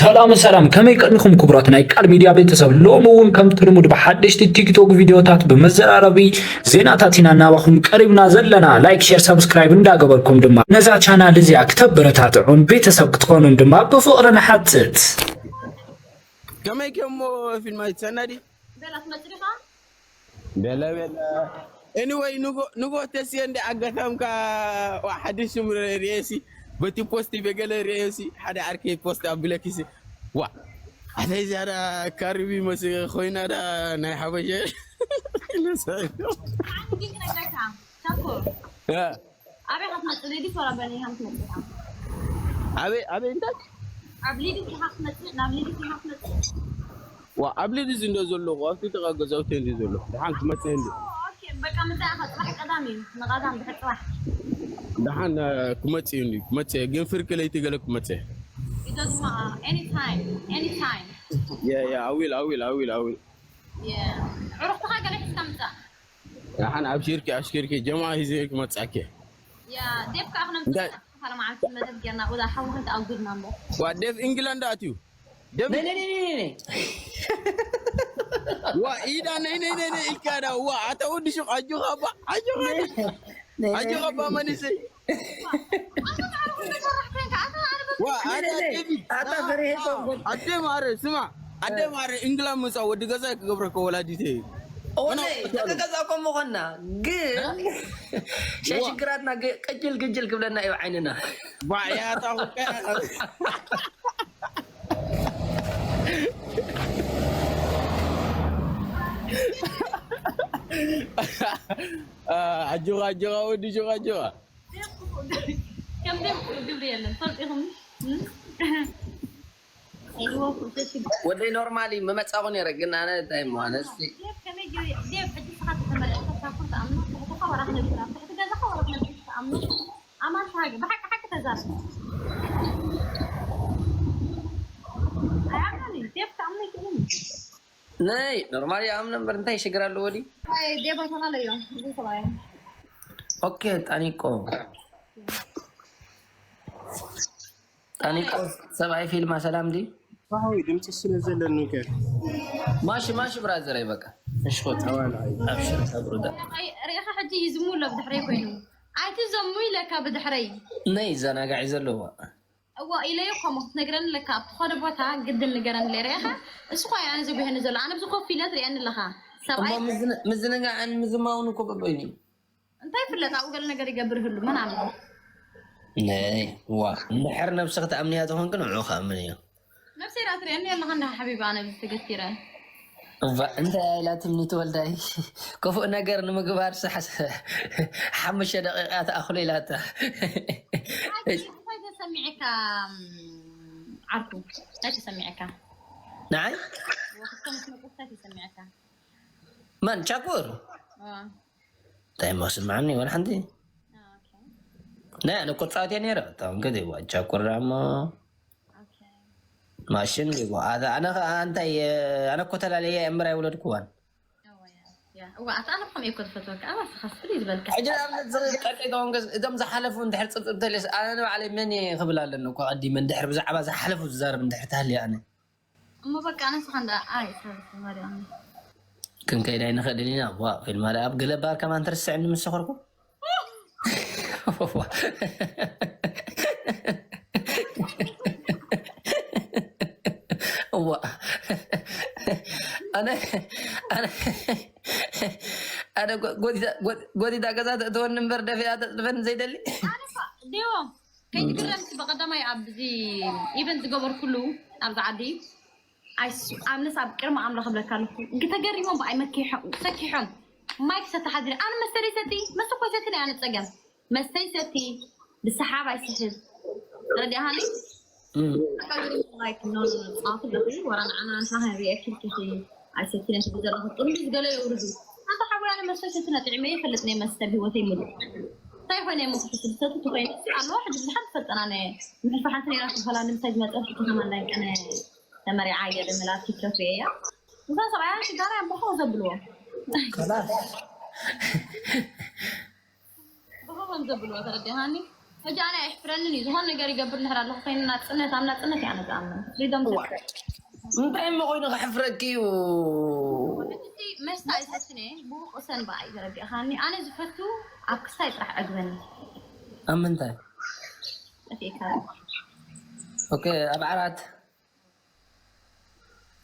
ሰላም ሰላም፣ ከመይ ቀኒኹም ክቡራት ናይ ቃል ሚድያ ቤተሰብ? ሎሚ እውን ከምቲ ልሙድ ብሓደሽቲ ቲክቶክ ቪድዮታት ብመዘራረቢ ዜናታት ኢና ናባኹም ቀሪብና ዘለና። ላይክ፣ ሼር፣ ሰብስክራይብ እንዳገበርኩም ድማ ነዛ ቻናል እዚኣ ክተበረታትዑን ቤተሰብ ክትኾኑን ድማ ብፍቕሪ ንሓትት። ከመይ ከሞ ፊልም ኣይትሰናዲ? በላ ትመጽእ ዲኻ? በለ በለ። Anyway ንጎ ንጎ ተስየ እንደ ኣጋጣምካ ዋ ሓድሽ ስም ርእሲ በቲ ፖስት በገለ ርእሲ ሓደ ዓርከይ ፖስት ኣብለኪሲ ዋ ኣተይ ዝያዳ ካሪቢ መስ ኮይና ዳ ናይ ሓበሸ ግን ክነግረካ ቻኮ ኣበይ ክትመጽእ ሊድስ ወላ በኒ ኢኻ ክትመጽእ ኢኻ? ኣበይ ኣበይ እንታይ ኣብ ሊድስ ኢኻ ክትመጽእ ናብ ሊድስ ኢኻ ክትመጽእ ዋ ኣብ ሊድስ እንደ ዘለኹ ኣብቲ ጥቓ ገዛውቲ እንደ ዘለኹ ደሓን ክመጽእ እንዲ ኦኬ በቃ ምጻእ ኢኻ ጽባሕ ቀዳም እዩ ንቐዳም ድሕር ጽባሕ ደሓን ክመጽእ እንዲ ክመጽእ ግን ፍርቂ ለይቲ ገለ ክመጽእ ይደግማ anytime anytime Yeah, yeah, I will, I will, I will, I will. ዕሩኽትኻ ገለ ሒዝካ ምጻእ ደሓን ኣብሽርኪ ኣብሽርኪ ጀማ ሂዘ ክመጻኪ ያ ዴፍ ከዓ ክነምጽእ እንታይ ሓደ መዓልቲ መደብ ጌርና ወላ ሓዊ ክንተኣጉድና እምበር ዋ ዴፍ ኢንግላንድ ኣትዩ ዴፍ ነይ ነይ ነይ ነይ ነይ ዋ ኢዳ ነይ ነይ ነይ ነይ ኢልካ ዳ ዋ ኣታ ወዲ ሹቕ ኣጆኻ ኣባ ኣጆኻ ኣባ ነይ ኣጆኻ ኣባ መንእሰይ ዋ ኣታ ዴቪድ ኣታ ፈሪሄ ኮንኩ ኣደ ማረ ስማ ኣደ ማረ ኢንግላንድ ምጻ ወዲ ገዛ ክገብረከ ወላዲተይ እዩ ወላሂ ተገዛእኮ ምኾና ግን ሸሽግራትና ቅጅል ግጅል ክብለና እዩ ዓይንና ባዕያታ ሁቀ ኣጆኻ ኣጆኻ ወዲ ሹቕ ኣጆኻ ከምዚኦም ግብሪ የለን ፈልጢኹም ወደይ ኖርማሊ ምመጻኹ ነረ ግን ኣነ እንታይ ምዃነ እስቲ ዴብ ከመይ ገይሩ ዴብ ሕጂ ስኻ ተተመረጥካ ቻኩር ተኣምኖ ትሕትኻ ወራ ክነብር ኣብ ትሕቲ ገዛኻ ወራ ክነብር ተኣምኖ ኣማን ተሃገ ብሓቂ ሓቂ ተዛረብ ኣይኣምኖን እዩ ዴብ ተኣምኖ ይክእልን እዩ ነይ ኖርማሊ ይኣምኖ እምበር እንታይ ሽግር ኣለዎ ድዩ ዴብ ኣይተላለዮ እዚ ሰብኣዮ ኦኬ ጣኒቆ ጣኒቆ ሰብኣይ ፊልማ ሰላም ድዩ ባሕዊ ድምፂ ስለ ዘለኒ ከ ማሽ ማሽ ብራዘር ኣይበቃ እሽኮ ተዋላ ኣብሽር ብሩዳ ሪኢኻ ሕጂ ይዝሙ ኣሎ ብድሕረይ ኮይኑ ኣይትዘሙ ኢለካ ብድሕረይ ነይ ዘናጋዒ ዘለዋ እዋ ኢለዮ እኮ እሞ ክትነግረኒ ኣለካ ኣብ ትኾነ ቦታ ግድን ንገረኒ ኢለ ሪኢኻ እሱ ኳ ኣነ ዝጉህኒ ዘሎ ኣነ ብዚ ኮፍ ኢለ ትሪኣኒ ኣለኻ እሞ ሰብኣይ ምዝንጋዕን ምዝማውን እኮ በበይኑ እዩ እንታይ ይፍለጥ ኣብኡ ገለ ነገር ይገብር ይህሉ መን ኣምኖ ነይ ዋ እንድሕር ነብሲ ክትኣምንያ ዝኾንክ ንዑ ክኣምን እዩ ነብሰይ ዳ ትሪአኒ ኣለኻ እንዳ ሓቢባ ኣነ ብዚ ተገቲረ እባ እንታይ ኢላትኒ ትወልዳይ ክፉእ ነገር ንምግባር ሓሙሽተ ደቂቃ ተኣኽሎ ኢላታ እንታይ ተሰሚዕካ ዓርኩ እንታይ ተሰሚዕካ ንዓይ ወክቶም ትመጡ እንታይ ተሰሚዕካ መን ቻኩር እንታይ ሞ ስምዓኒ ወላ ሓንቲ ናይ ኣነ እኮ ጻወት እየ ነይረ እታውን ገዜ ዋ ቻኩር ዳሞ ማሽን ገይዋ ኣነ ከዓ እንታይ ኣነ እኮ ተላለየ እምበር ኣይወለድኩዋን እዋ ኣታ ኣነ ከምኡ እኮ ዝፈትወካ ኣባስኻስ ፍልይ ዝበልካ ሕጂ ንኣብነት ቀጠይተውን እዞም ዝሓለፉ እንድሕር ፅብፅብ ተልዮስ ኣነ ንባዕለይ መን እየ ክብል ኣለኒ እኮ ቀዲመ እንድሕር ብዛዕባ ዝሓለፉ ዝዛረብ እንድሕር ተሃልየ ኣነ እሞ በቃ ኣነስኻ እንዳ ኣይ ሰብ ተማሪዖም ክንከይድ ኣይንኽእልን ኢና ዋ ፊልማ ደኣ ኣብ ገለ ባር ከማን ትርስዕኒ ምስ ሰኸርኩ እዋ ኣነ ኣነ ኣነ ጎዲዳ ገዛ ተእተወኒ እምበር ደፊኣ ተፅድፈኒ ዘይደሊ ዴዎ ከይትግረምሲ በቀዳማይ ኣብዚ ኢቨንት ዝገበርኩሉ ኣብዚ ዓዲ ኣይሱ ኣነስ ኣብ ቅድሚ ኣምላኽ እብለካ ኣለኩ ተገሪሞም ብኣይ መኪሖም ሰኪሖም ማይ ክሰቲ ሓዲረ ኣነ መስተይ ሰቲ መስተ ኮይ ሰቲ ናይ ኣነ ፀገም መስተይ ሰቲ ብሰሓብ ኣይስሕብ ተረዲኣሃኒ ፃወት ኣለኹ ወራ ንዓና ንሳ ክንሪአ ኪልኪኺ ኣይሰቲ ነቲ ብዘለኹ ጥምቢዝ ገለ የውርዱ ኣንተ ሓወይ ኣነ መስተ ሰቲ ነጥዕመ ይፈልጥ ናይ መስተ ብህይወተይ ምሉእ እንታይ ኮይነ እሞ ክሕስብ ሰቲ ተኮይነ ኣለዋ ሕጂ ብዙሓት ትፈልጠና ነ ምሕልፋ ሓንቲ ነይራ ትበሃላ ንምሳይ ዝመፀት ከተማ እንዳይቀነ ተመሪዓ እየ ልምላ ቲክቶክ እያ እዛ ሰብኣያ ሽጋራ ያንበኾ ዘብልዎ ከላስ ብኸምም ዘብልዎ ተረዲሃኒ ሕጂ ኣነ ኣይሕፍረንን እዩ። ዝኾነ ነገር ይገብር እንድሕር ኣለኹ ኮይኑ ናጽነት፣ ኣብ ናጽነት እየ ኣነ ዝኣምን። ፍሪዶም እንታይ እሞ ኮይኑ ከሕፍረኪ እዩ? እቲ መስተ ኣይሰትን እየ። ብውቕሰን ብኣይ ተረዲእኻኒ። ኣነ ዝፈቱ ኣብ ክስታይ ጥራሕ ዕግበኒ። ኣብ ምንታይ? እቲ እካ ኦኬ፣ ኣብ ዓራት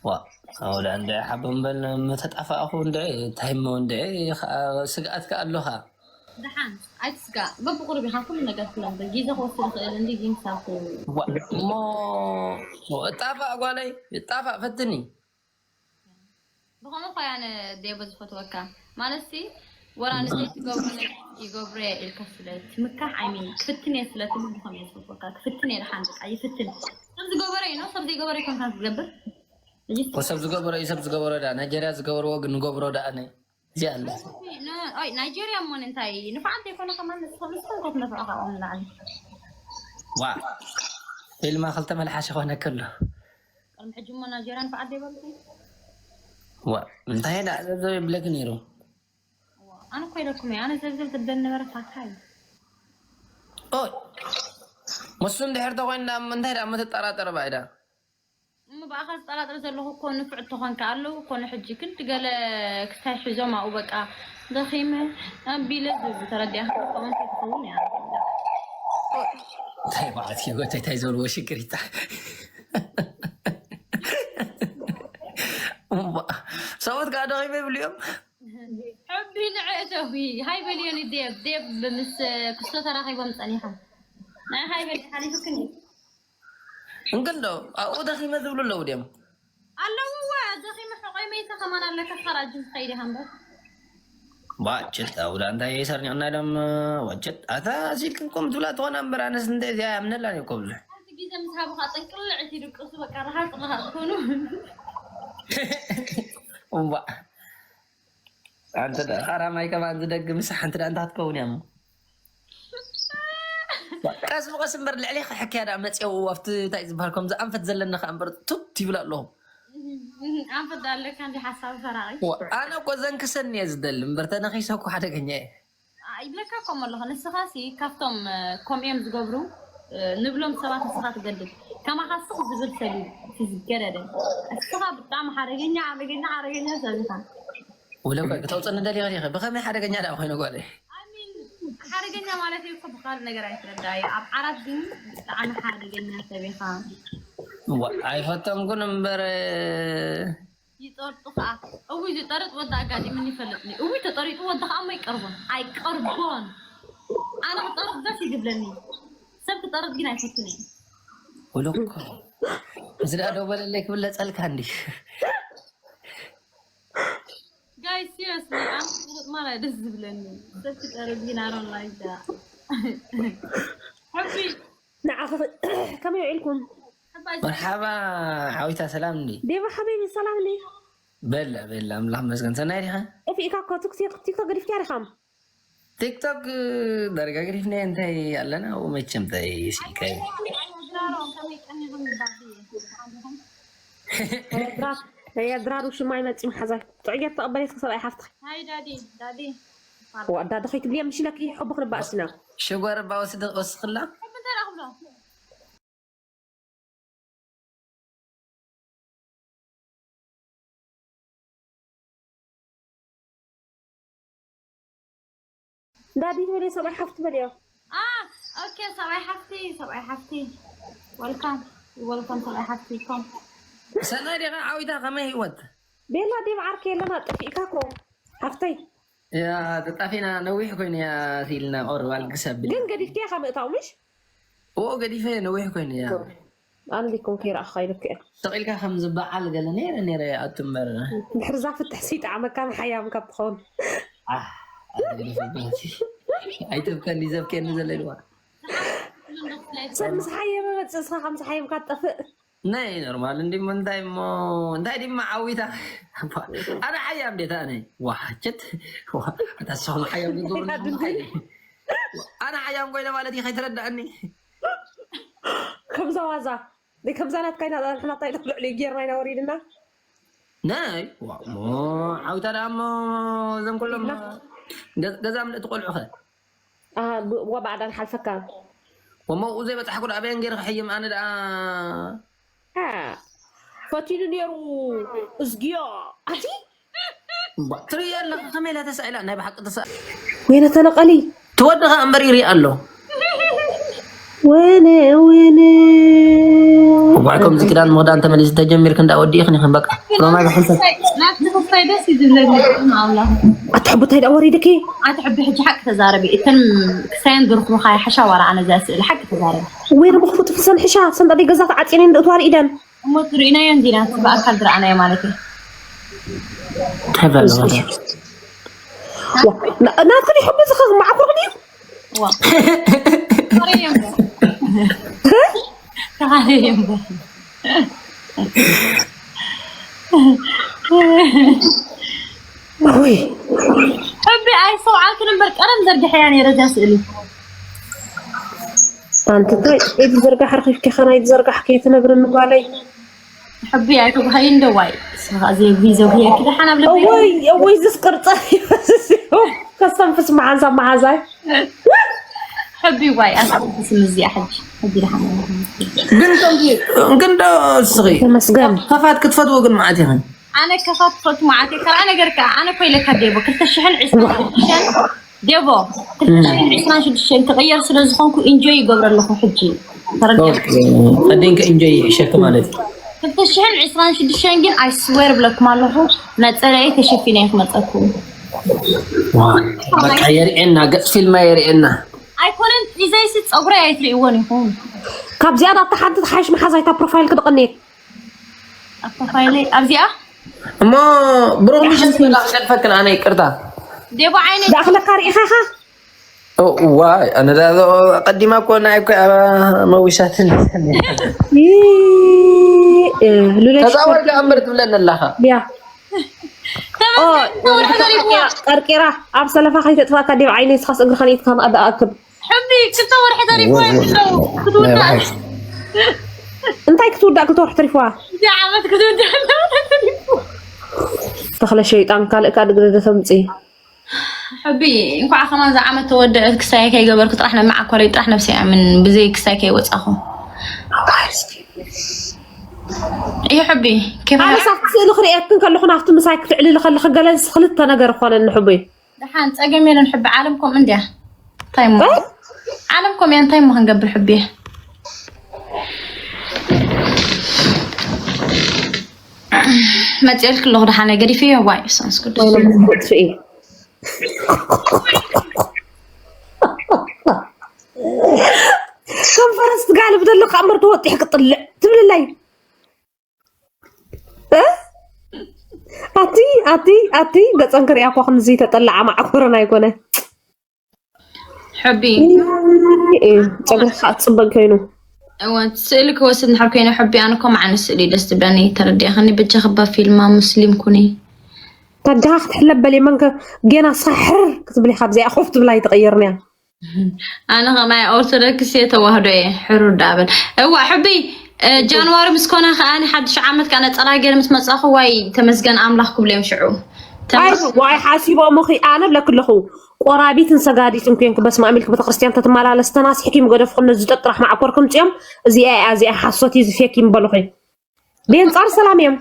ዋ ኣውዳ እንደ ሓቦ እምበል ምተጣፋእኹ እንደ ታይሞ እንደ ስግኣት ከኣሎኻ ደሓን ኣይትስጋእ። በብቁሩብ ኢኻ ኩሉ ነገር ትለምዶ። ግዜ ክወስድ ይኽእል እንዲ ግን ሳኩ ዋ እሞ እጣፋእ ጓለይ እጣፋእ ፈትኒ ብኸምኡ ኳ ያነ ዴቦ ዝፈትወካ ማለት ሲ ወላ ንዘይ ትገብሮ ነገር ይገብሮ እየ ኢልካ ስለ ትምካሕ ኣይሚን ክፍትን እየ ስለ ትብል ብኸም እየ ዝፈትወካ። ክፍትን እየ ደሓን በቃ ይፍትን። ሰብ ዝገበረ እዩ ነው ሰብ ዘይገበረ ይኮንካ ዝገብር ወሰብ ዝገበሮ እዩ ሰብ ዝገበሮ ዳ ናይጀርያ ዝገበርዎ ግን ንገብሮ ዳ ኣነ እዚኣ ኣለ ኦይ ናይጀርያ እሞ እንታይ ንፋዓንተ ይኮነ ከማን ንስኹም ንስኹም ኮት ነፍዑ ካብኦም ንላዕሊ ዋ ፊልማ ክልተ መልሓሽ ይኮነ ከሎ ቅድሚ ሕጂ እሞ ናይጀርያ ንፋዓንተ ይበልኩ ዋ እንታይ ዳ ዘዘው ይብለክ ነይሩ ኣነ እኮ ኢለኩም እየ ኣነ ዘብዘብ ትበል ነበረ ታካ እዩ ኦይ መሱ እንድሕር ተኮይን ዳ እንታይ ዳ መተጠራጠረ ባይዳ እሞ ብኣኻ ዝጠራጥር ዘለኹ እኮ ንፉዕ ተኾንካ ኣለዉ እኮ ንሕጂ ክንዲ ገለ ክስታይ ሒዞም ኣብኡ በቃ ደኺመ ኣቢለ ዝብል ተረዲኣካ ከምኡ እንተይትኸውን እያ እንታይ በዓት ሂወት እንታይ ዝበልዎ ሽግር ይታ ሰብኡት ከዓ ደኺመ ይብሉ እዮም ሕቢ ንዕእተዊ ሃይ በልዮ ንዴብ ዴብ ምስ ክስቶ ተራኺቦም ፀኒሖም ናይ ሃይ በል ሓሊፉክኒ እንግን ዶ ኣብኡ ደኺመ ዝብሉ ኣለዉ ድዮም ኣለውዋ ደኺመ ሕቆይ መይተ ከማን ኣለካ ስኻ ራጅም ትኸይድ ኢኻ እምበር ዋጭት ኣውዳ እንታይ ሰርኒቕና ኢሎም ዋጭት ኣታ ሲልክን ኮም ትብላ ትኾና እምበር ኣነስ እንታይ እዚኣ ያምነላን እኮ ብዙሕ ሓንቲ ግዜ ምስ ሃቡኻ ጥንቅልዕ እቲ ድቅሱ በቃ ረሃፅ ረሃፅ ኮኑ እምባ ኣንተ ዳ ኻራ ማይ ከማን ዝደግምስ ሓንቲ ዳ እንታይ ክትከውን እያ እሞ ቀስ ብቀስ እምበር ልዕሊ ክሕክያ ዳ መፅው ኣብቲ እንታይ ዝበሃል ከም ዝኣንፈት ዘለና ከኣ እምበር ቱት ይብላ ኣለኹም ኣንፈት ኣለካ እንዲ ሓሳብ ሰራቂ ኣነ እኮ ዘንክሰኒ እየ ዝደሊ እምበር ተነኺሰ እኮ ሓደገኛ እየ ይብለካ ከምኡ ኣለኹ ንስኻ ሲ ካብቶም ከምኡ እዮም ዝገብሩ ንብሎም ሰባት ንስኻ ትገድል ከማኻ ስቕ ዝብል ሰብ እዩ እቲ ዝገደደ እስኻ ብጣዕሚ ሓደገኛ ሓደገኛ ሓደገኛ ሰብ ኢኻ ወለኳ ክተውፅኒ ደሊኻ ዲኻ ብኸመይ ሓደገኛ ዳ ኮይነ ጓለይ ሓደገኛ ማለት እኮ ብካል ነገር ኣይትረዳዩ ኣብ ዓራት ግን ብጣዕሚ ሓደገኛ ሰብ ኢኻ ኣይፈተምኩን እምበር ይጠርጡ ከዓ እዊ ዝጠርጥ ወዲ ኣጋጢምኒ ይፈልጥኒ እዊ ተጠሪጡ ወዲ ከዓ እሞ ይቀርቦን ኣይቀርቦን ኣነ ክጠርጥ ደስ ይግብለኒ ሰብ ክጠርጥ ግን ኣይፈቱን እዩ ወለኳ እዚ ደኣ ደው በለለይ ክብለፀልካ እንዲ ጋይ ሲሪየስሊ ኣነ ክጠርጥ ማለት ደስ ዝብለኒ ሰብ ክጠርጥ ግን ኣሮን ላይክ ዳ ሕቢ ንዓኺ ከመይ ውዒልኩም? መርሓባ ሓዊታ ሰላም እንዲ ዴባ ሓቢቢ ሰላም እንዲ በላ በላ ኣምላኽ መስገን ሰናይ ዲኻ ጠፊእካ እኮ ቲክቶክ ቲክቶክ ገዲፍካ ዲኻም ቲክቶክ ዳርጋ ገዲፍና እንታይ ኣለና ኣብኡ መቸም እንታይ ስኢልካ እዩ የድራር ሽማይ መፂ መሓዛይ ጥዑይ ጌር ተቐበሌት ሰብኣይ ሓፍትኺ ሃይ ዳዲ ዳዲ ዋዳ ዶ ከይትብልያ ምሽለኪ ሕቡ ክንባእስና ሽጎር እባ ወስድ ወስኽላ ሕቢ እንታይ ረኽብሎ ዳዲ ትበልዮ ሰብኣይ ሓፍቲ በልዮ ኦኬ ሰብኣይ ሓፍቲ ሰብኣይ ሓፍቲ ወልካም ወልካም ሰብኣይ ሓፍቲ ኮም ሰናይ ዲኻ ዓዊታ ከመይ ህይወት ቤላ ዴብ ዓርኪ የለና ጠፊእካ ኮ ሓፍተይ ያ ተጣፊና ነዊሕ ኮይኑ ያ ሲልና ቆርባል ክሰብል ግን ገዲፍክያ ካብ ምእታው ምሽ ኦ ገዲፈ ነዊሕ ኮይኑ ያ ኣንዲኩም ከይረኣኻ ኢልክ እየ ተቂልካ ከም ዝበዓል ገለ ነይረ ነይረ ኣቱ እምበር ድሕሪ እዛ ፍትሕ ስይጣዕመካ ንሓያም ካብ ትኸውን ኣይትብከኒ ዘብክየኒ ዘሎ ኢልዋ ሰብ ምስ ሓየመ መፅእ እስኻ ከምዚ ሓየምካ ትጠፍእ ናይ ኖርማል እንዲ እንታይ እሞ እንታይ ድማ ዓዊታ ኣነ ሓያም ዴታ ኣነ ዋሓቸት ኣታ ሰኹም ሓያም ዝገብሩ ኣነ ሓያም ኮይነ ማለት እዩ ከይትረዳእኒ ከምዛ ዋዛ ከምዛ ናትካ ኢና ፃንሕና እንታይ ልዕሊ ጌርና ኢና ወሪድና ናይ ሞ ዓውታ ደኣ እሞ እዞም ኩሎም ገዛ ምልእቲ ቆልዑ ኸ ዋ ባዕዳ ንሓልፈካ ወመኡ ዘይበጻሕኩ ደኣ ኣበየን ገይረ ክሕይም ኣነ ደኣ ፈቲኑ ነይሩ። እዝግዮ ኣቲ እምባ ትርእያ ኣለኻ ከመይ ኢላ ተሳኢላ ናይ ብሓቂ ተሳኢላ ወይነ ተነቀሊ ትወድኻ እምበር ይርኢ ኣሎ ወይነ ወይነ እኳ ከምዚ ክዳን ምኽዳን ተመሊስ ተጀሚርክ እንዳ ወዲእኽን ኢኽን በቃ ሮማ ዝሕንሰ ናብቲ ክስታይ ደስ እዩ ዝብለኒ ጥዑም ኣምላኽ ኣቲ ሕቡታይ ደኣ ወሪድኪ ኣቲ ሕቢ ሕጂ ሓቂ ተዛረቢ እተን ክስታየን ዝርኽቡኻ ይሓሻ ዋላ ኣነ እዛ ስእሊ ሓቂ ተዛረቢ ወይነ ብኽፉት ፍሰን ሕሻ ሰንጠ ገዛ ተዓፂነ ንድእትዋ ርኢደን እሞ ትርእናዮ እንዲና ብኣካል ዝረኣናዮ ማለት እዩ እንታይ ብላ ኣለኻ ናትክን ይሕቡ ዝኸ ማዕኩርክን እዩ ዋ ተኻረየ እምበር ተኻረየ እምበር ወይ ሕቢ ኣይስተውዓልክን እምበር ቀደም ዘርግሐያ ነይረ እዛ ስእሊ ኣንቲ እንታይ ኢድ ዝርጋሕ ረኺብኪ ኸናይ ዝርጋሕ ከይትነግርኒ ጓለይ ሕቢ ኣይተጓሃይ እንደ ዋይ ስኻ ዘይጉሂ ዘጉሂ ክደሓን ኣብ ልበይ እወይ እወይ ዝስ ቅርፀ ከስተንፍስ መሓዛ መሓዛይ ሕቢ ዋይ ኣስተንፍስ ምዚያ ሕጂ ሕቢ ደሓን ግን ከምዚ ግን ዶ እስኺ ተመስገን ከፋት ክትፈትዎ ግን መዓት ኢኽን ኣነ ከፋት ትፈቱ መዓት ካልኣ ነገር ከዓ ኣነ ኮይለ ካብ ዴቦ ክልተ ሽሕን ዕስራን ሽዱሽተን ዴቦ ክልተ ሽሕን ዕስራን ሽዱሽተን ክቕየር ስለ ዝኾንኩ ኢንጆይ ይገብረ ኣለኹ ሕጂ ተረዲእካ ቀዲንከ ኢንጆይ ይሕሸኪ ማለት እዩ ክልተ ሽሕን ዕስራን ሽዱሽተን ግን ኣይ ስዌር ብለኩም ኣለኹ ነፀለየ ተሸፊነ እየ ክመፀኩም በቃ የርእየና ገፅ ፊልማ የርእየና ኣይኮነን ሒዘይሲ ፀጉረይ ኣይትርእይዎን ኢኹም ካብዚኣ ናብታ ሓንቲ ሓሽ መሓዛይታ ፕሮፋይል ክድቕኔት ኣብ ፕሮፋይለይ ኣብዚኣ እሞ ብሩክ ምሽት ክገድፈክን ኣነ ይቅርታ ዴቦ ዓይነይ ዳእኽለካ ርኢኻኻ ዋይ ኣነ ቀዲማ እኮ ናይ እኮ መዊሳትን ሉለ ከዛ ወርቂ ኣምር ትብለኒ ኣለኻ ያ ተመስገን ተወርሒ ተሪፍዋ ቀርቂራ ኣብ ሰለፋ ከይተጥፋእካ ዲብ ዓይነይ ስኻስ እግርኻ ንኢትካ ኣክብ ሕቢ ክልተ ወርሒ ተሪፍዋ ይብለው ክትውዳእ እንታይ ክትውዳእ ክልተ ወርሒ ተሪፍዋ እዚ ዓመት ክትውዳእ ኣለዋ ተሪፍዋ ተኽለ ሸይጣን ካልእ ካ ድግሪ ተምፅእ ሕቢ እንኳዕ ከማን ዝዓመት ተወደአት ክሳየ ከይገበርኩ ጥራሕ ነመዓኮረይ ጥራሕ ነብሰይ ኣምን ብዘይ ክሳይ ከይወፃኹ እዩ ሕቢ ኬፍ ኣነስ ኣብቲ ስእሊ ክርእየክን ከለኹ ናብቲ ምሳይ ክትዕልሊ ከለኺ ገለ ክልተ ነገር ኾነኒ ሕቡይ ደሓን ፀገም የለን ሕቢ ዓለም ከምኡ እንድያ እንታይ እሞ ዓለም ከምኡ እያ እንታይ እሞ ክንገብር ሕቢ መፅኤልክ ኣለኹ ደሓን ገዲፈዮ ዋይ ሰንስ ቅዱስ ወይነ ክትጥፍኢ ከም ፈረስ ትጋልብ ዘለካ እምበር ተወጢሕ ክጥልዕ ትብልለይ እ? ኣቲ ኣቲ ኣቲ ገፀን ክሪኣ እኳ ክንዚ ተጠላዓ ማዕኮረን ኣይኮነ ሕቢ እ፣ ፀጉሪ ከዓ ትፅበቅ ኮይኑ እወ ስእሊ ክወስድ እንድሕር ኮይነ ሕቢ ኣነ እኮ መዓነ ስእሊ ደስ ትብለኒ ተረዲእኽኒ ብጃኽባ ፊልማ ሙስሊም ኩኒ ታጃኻ ክትሕለብ በሊ መንከ ጌና ስኻ ሕርር ክትብል ኢኻ ኣብዚኣ ኮፍ ትብላ ኣይትቐይርንያ ኣነ ከማይ ኦርቶዶክስ እየ ተዋህዶ እየ ሕሩር ዳበል እዋ ሕቢ እ፣ ጃንዋሪ ምስ ኮነ ከኣ ሓድሽ ዓመት ከኣ ነጸላ ገይረ ምስ መጻኹ ዋይ ተመስገን ኣምላኽ ክብሉ እዮም ሽዑ ኣይ ዋይ ሓሲቦም እኺ ኣነ ብለክለኹ ቆራቢትን ሰጋዲትን ኮንኩ በስመ ኣብ ኢልኪ ቤተክርስትያን ተትመላለስ ተናሲሕኪ ምገደፍኩም ነዚ ጠጥራሕ ማዕኮር ክምፅኦም እዚኣ እያ እዚኣ ሓሶት እዩ ዝፌክ ይምበልኹ ብየንፃር ሰላም እዮም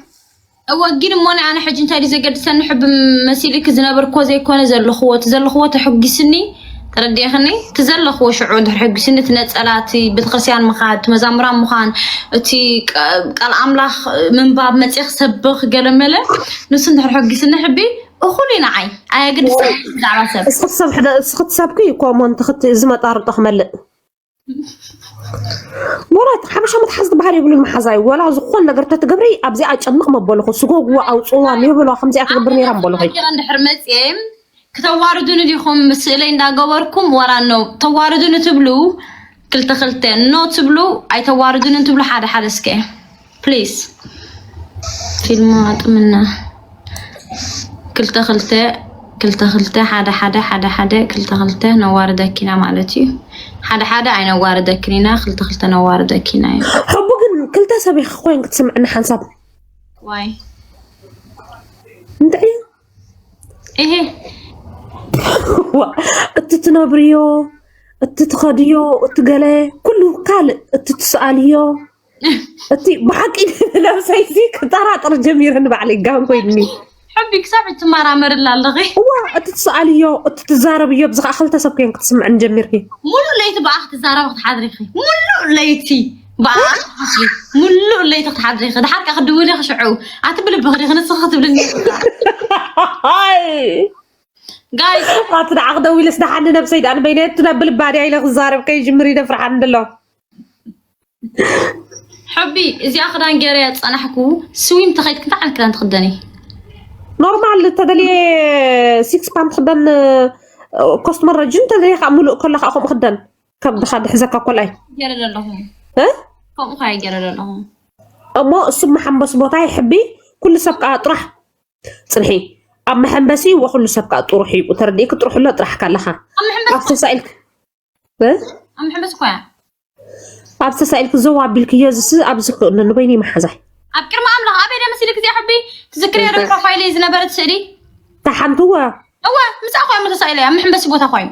እወ ግን እሞ ናይ ኣነ ሕጂ እንታይ ድዩ ዘገድሰኒ ሕቢ መሲልኪ ዝነበርክዎ ዘይኮነ ዘለኽዎ እቲ ዘለኽዎ ተሐጒስኒ ተረዲእኽኒ እቲ ዘለኽዎ ሽዑ እንድሕር ሕጒስኒ እቲ ነፀላ እቲ ቤተክርስትያን ምኻድ እቲ መዛሙራን ምዃን እቲ ቃል ኣምላኽ ምንባብ መፅእ ክሰብኽ ገለመለ ንሱ እንድሕር ሕጒስኒ ሕቢ እኹል እዩ ንዓይ ኣየገድስን ብዛዕባ ሰብ እስኽቲ ሰብ ሕደ እስኽቲ ሰብኪ ኮሞንት ክቲ እዚ መጣርጦ ክመልእ ወላ ሓበሻ መትሓዚ ትበሃል የብሉን መሓዛይ ወላ ዝኾን ነገር ተትገብሪ ኣብዚኣ ጨንቕ መበልኹ ስጎግዋ ኣውፅዋ ሜብሏ ከምዚኣ ትገብር ነይራ ምበልኹ እንድሕር መፅየ ክተዋርዱኒ ዲኹም ስእለይ እንዳገበርኩም ወላ ነው ተዋርዱኒ ትብሉ ክልተ ክልተ ኖ ትብሉ ኣይተዋርዱንን ትብሉ ሓደ ሓደ እስከ ፕሊስ ፊልማ ጥምና ክልተ ክልተ ክልተ ክልተ ሓደ ሓደ ሓደ ሓደ ክልተ ክልተ ነዋርደኪና ማለት እዩ ሓደ ሓደ ኣይነዋርደክን ኢና ክልተ ክልተ ነዋርደኪና እዩ ሕቡ ግን ክልተ ሰብ ኢኺ ኮይን ክትስምዕኒ ሓንሳብ ዋይ እንታይ ይሄ እቲ ትነብርዮ እቲ ትኸድዮ፣ እቲ ገለ ኩሉ ካልእ፣ እቲ ትስኣልዮ፣ እቲ ብሓቂ ነብሰይሲ ክጠራጠር ጀሚረ ንባዕለይ ጋን ኮይኒ። ሕቢ ክሳብ ትመራመርላ ኣለኺ። እዋ እቲ ትስኣልዮ፣ እቲ ትዛረብዮ ብዚ ከዓ ክልተ ሰብ ኮይን ክትስምዕን ጀሚርኪ። ሙሉእ ለይቲ ብኣ ክትዛረብ ክትሓድሪ ኢኺ። ሙሉእ ለይቲ ብኣ ሙሉእ ለይቲ ክትሓድሪ ኢኺ። ድሓር ከዓ ክትድውሊ ክሽዑ ኣቲ ብልቢ ክዲ ክንስኺ ክትብልኒ። ኣይ ጋይስ ኣቲ ደዓ ክደዊለስ ደሓኒ ነብሰይ ደኣ ንበይነይ እቲ ናብ ብልባ ድያ ኢለ ክዛረብ ከይጅምር ይደፍርሓኒ ደሎ። ሕቢ እዚኣ ክዳን ገይረ እያ ዝፀናሕኩ። ስዊም ተኸይድክ እንታይ ዓይነት ክዳን ትኽደኒ? ኖርማል ተደልየ ሲክስ ፓንት ክደን ኮስትመር ረጅን ተደልየ ከዓ ሙሉእ ከሎ ከዓ ከምኡ ክደን ካብ ድኻ ድሕዘካ ኮላይ ገይረ ዘለኹ እ? ከምኡ ከያ ገይረ ዘለኹ። እሞ እሱ መሐንበሲ ቦታ ይሕቢ ኩሉ ሰብ ከዓ ጥራሕ ፅንሒ ኣብ መሐንበሲ ወኩሉ ሰብ ከዓ ጥሩሕ እዩ ተረዲእክ ጥሩሕ ኣሎ ጥራሕ ካለኻ ኣብ መሐንበሲ ኣብ ተሳኢልክ እ? ኣብ መሐንበሲ ኮያ ኣብ ተሳኢልክ ዘው ኣቢልክዮ ዝስ ኣብዚ ክእሉ ንበይኒ መሓዛይ ኣብ ቅድሚ ኣምላኽ ኣበይ ደመሲልክ እዚኣ ሕቢ ትዝክርዮ ዶ ፕሮፋይለይ ዝነበረት ስእሊ? ተሓንትወ እወ ምስኣ ኮይኑ ተሳኢለ ኣብ መሐንበሲ ቦታ ኮይኑ